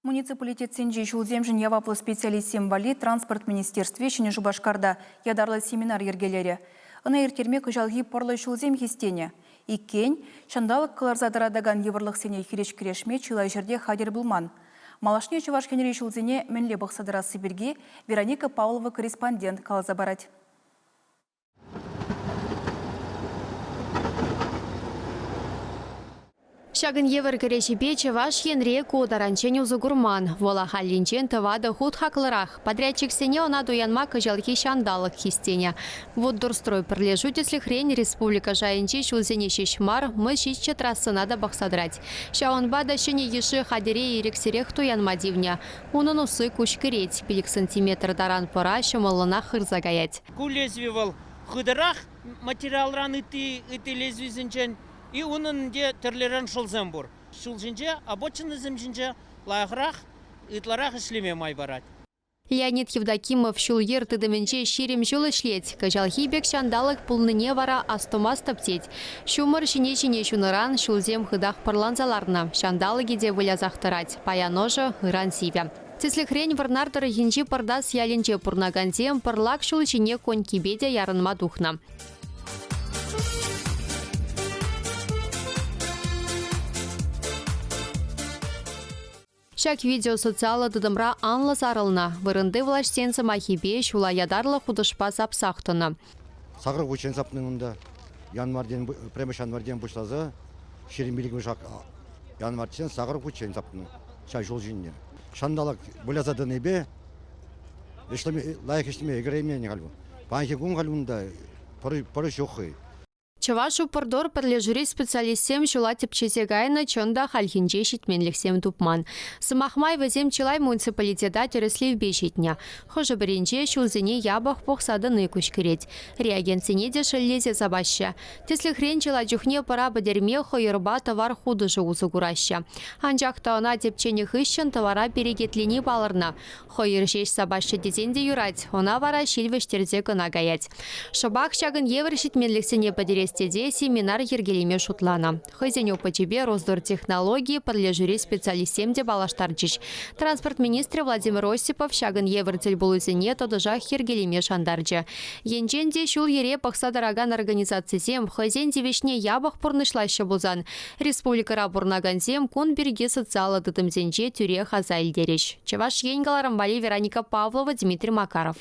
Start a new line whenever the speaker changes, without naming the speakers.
Муниципалитетсенчи ҫулсемшӗн яваплӑ специалистсем валли Транспорт министерстви Ҫӗнӗ Шупашкарта ятарлӑ семинар йӗркелерӗ. Ӑна ирттерме кӑҫалхи пӑрлӑ ҫулсем хистенӗ. Иккен, ҫанталӑк кӑларса тӑратакан йывӑрлӑхсене хирӗҫ кӗрешме чылай ҫӗрте хатӗр пулман. Малашне Чӑваш Енри ҫулсене мӗнле пӑхса тӑрасси пирки Вероника Павлова корреспондент каласа парать.
Ҫакӑн евӗр кӗреҫепе Чӑваш Енре ку таранччен усӑ курман. Вӑл ахальлинчен тӑватӑ хут хаклӑрах. Подрядчиксене ӑна туянма кӑҫалхи ҫанталӑк хистенӗ. Воддорстрой пӗрлешӳ тӗслӗхрен республика шайӗнчи ҫулсене ҫеҫ мар, Мӑҫиччӗ трассӑна та пӑхса тӑрать. Ҫавӑнпа та ҫӗнӗ йышши хатӗре ирӗксӗрех туянма тивнӗ. Унӑн усси куҫкӗрет, пилӗк сантиметр таран пӑра ҫӑмӑллӑнах хырса каять.
Ку лезвие вӑл хытӑрах материалран ытти ытти лезвисенчен и унӑн те тӗрлӗрен шӑлсем пур. Ҫул ҫинче, обочинӑсем ҫинче лайӑхрах, ытларах ӗҫлеме май парать.
Леонид Евдокимов ҫул-йӗр тытӑмӗнче 20 ҫул ӗҫлет. Кӑҫалхи пек ҫанталӑк пулнине вара астумастӑп тет. Ҫумӑр ҫине-ҫине ҫунӑран ҫулсем хытах пӑрланса ларнӑ. Ҫанталӑкӗ те вылясах тӑрать. Паян ӑшӑ, ыран сивӗ. Тӗслӗхрен, Вӑрнар тӑрӑхӗнчи Пӑртас ялӗнче пурӑнакансем пӑрлак ҫул ҫине конькипе те ярӑнма тухнӑ. Ҫак видео социаллӑ тытӑмра анлӑ сарӑлнӑ. Вырӑнти влаҫсен сӑмахӗпе ҫула ятарлӑ хутӑшпа сапсах тӑнӑ.
Сакӑр хутчен сапнӑ унта. Январьтен, пӗрремӗш январьтен пуҫласа 25-мӗш январьччен сакӑр хутчен сапнӑ ҫав ҫул ҫине. Ҫанталӑк выляса тӑнипе ӗҫлеме, лайӑх ӗҫлеме ӗлкӗреймен халь. Паянхи кун халь унта пӑр ҫук хӑй.
Чӑваш Упрдор пӗрлешӳри специалистсем ҫула тӗпчесе кайнӑ, чӑн та хальхинче ҫитменлӗхсем тупман. Сӑмах май, вӗсем чылай муниципалитета тӗрӗслевпе ҫитнӗ. Хӑшӗ-пӗринче ҫулсене япӑх пӑхса тӑни куҫкӗрет. Реагентсене те шеллесе сапаҫҫӗ. Тӗслӗхрен, чылай чухне пӑра пӗтерме хӑйӑрпа тӑвар хутӑшӗ усӑ кураҫҫӗ. Анчах та ӑна тӗпченӗ хыҫҫӑн тӑвара перекетлени палӑрнӑ. Хӑйӑр ҫеҫ сапаҫҫӗ тесен те юрать, ӑна вара ҫил вӗҫтерсе кӑна каять. Шӑпах ҫакӑн евӗр ҫитменлӗхсене пӗтерес тесе семинар йӗркелеме шутланӑ. Хӑйсен опычӗпе Росдортехнологи пӗрлешӳри специалистсем те паллаштарчӗҫ. Транспорт министрӗ Владимир Осипов ҫакӑн евӗр тӗлпулусене тӑтӑшах йӗркелеме шантарчӗ. Енчен те ҫул-йӗре пӑхса тӑракан организацисем хӑйсен тивӗҫне япӑх пурнӑҫлаҫҫӗ пулсан республикӑра пурӑнакансем кун пирки социаллӑ тытӑмсенче тӳрех аса илтерӗҫ. Чӑваш Ен кӑларӑм валли Вероника Павлова, Дмитрий Макаров.